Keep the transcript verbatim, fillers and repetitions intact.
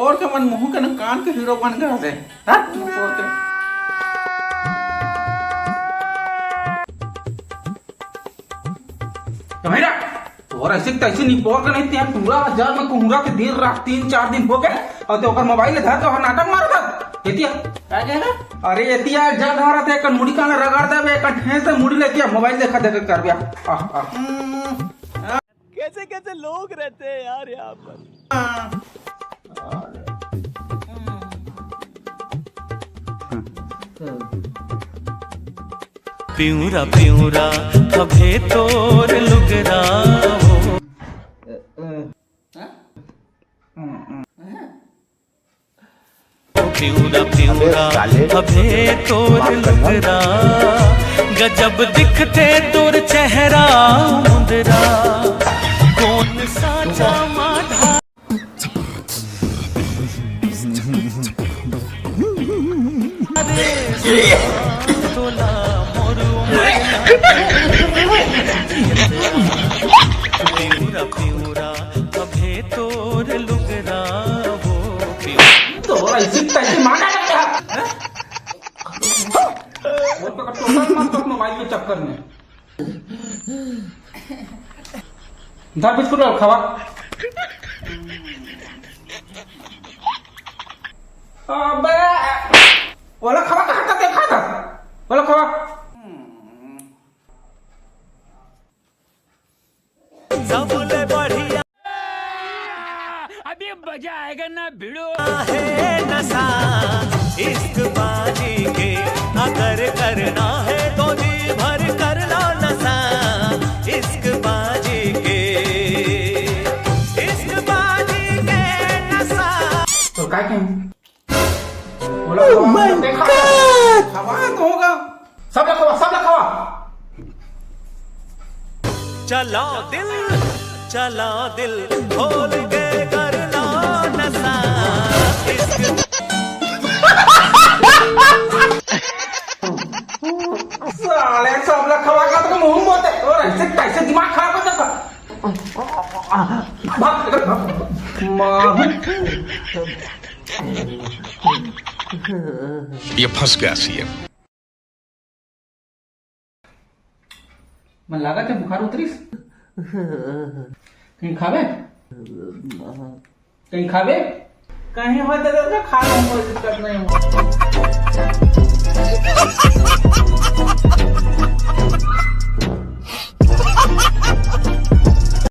और के मन मुंह के न कान के हीरो बन गए थे। हट, और के। तो भैया, तोर ऐसे तैसे निपोर के नहीं, तें पूरा हजार में कुहरा के दिन रात तीन चार दिन हो गए, और ते ओकर मोबाइल धर के ओहर नाटक मारत हस। एतिया। का कहे? अरे एतिया जल धरत हे, एक मुड़ी कान रगड़ देबे, एक ठेस से मुड़ी लेके मोबाइल देखा देखा करबे। आह, आह। कैसे कैसे लोग रहते हैं यार यहाँ पर। पिंवरा पिंवरा हवे तोर लुगरा हो। पिंवरा पिंवरा हवे तोर लुगरा, गजब दिखथे तोर चेहरा मुंदरा। कौन सा जामा ढा- तोला मोर उमर पिंवरा पिंवरा हवे तोर लुगरा हो। तो ऐसी तैसी मार डाला क्या? हैं? वो तो टोटल मत कर मोबाइल के चक्कर में। धर बिस्कुट और खावा। अबे, ओला खावा कहाँ था, देखा था? ओला खावा। सबले बढ़िया। अभी मजा आएगा ना भिड़ो। है नशा इश्क बाजी के, अगर करना है तो जी भर कर लो नशा इश्क बाजी के, इश्क बाजी के नशा। तो काय कहें? Oh my God! खावा तो होगा। सब ला खावा, सब ला खावा। चला दिल, चला दिल, खोल के कर लो नशा। इश्क साले, सब ला खावा का तो मुंह बोलते। और ऐसे कैसे दिमाग खराब कर देता? भाग, भाग, भाग। माँ। ये फंस गया सीएम। मन लागत हे बुखार उतरिस। कहीं खाबे? कहीं खाबे? कहीं होय त दे, खा लूं, कोई दिक्कत नहीं हो।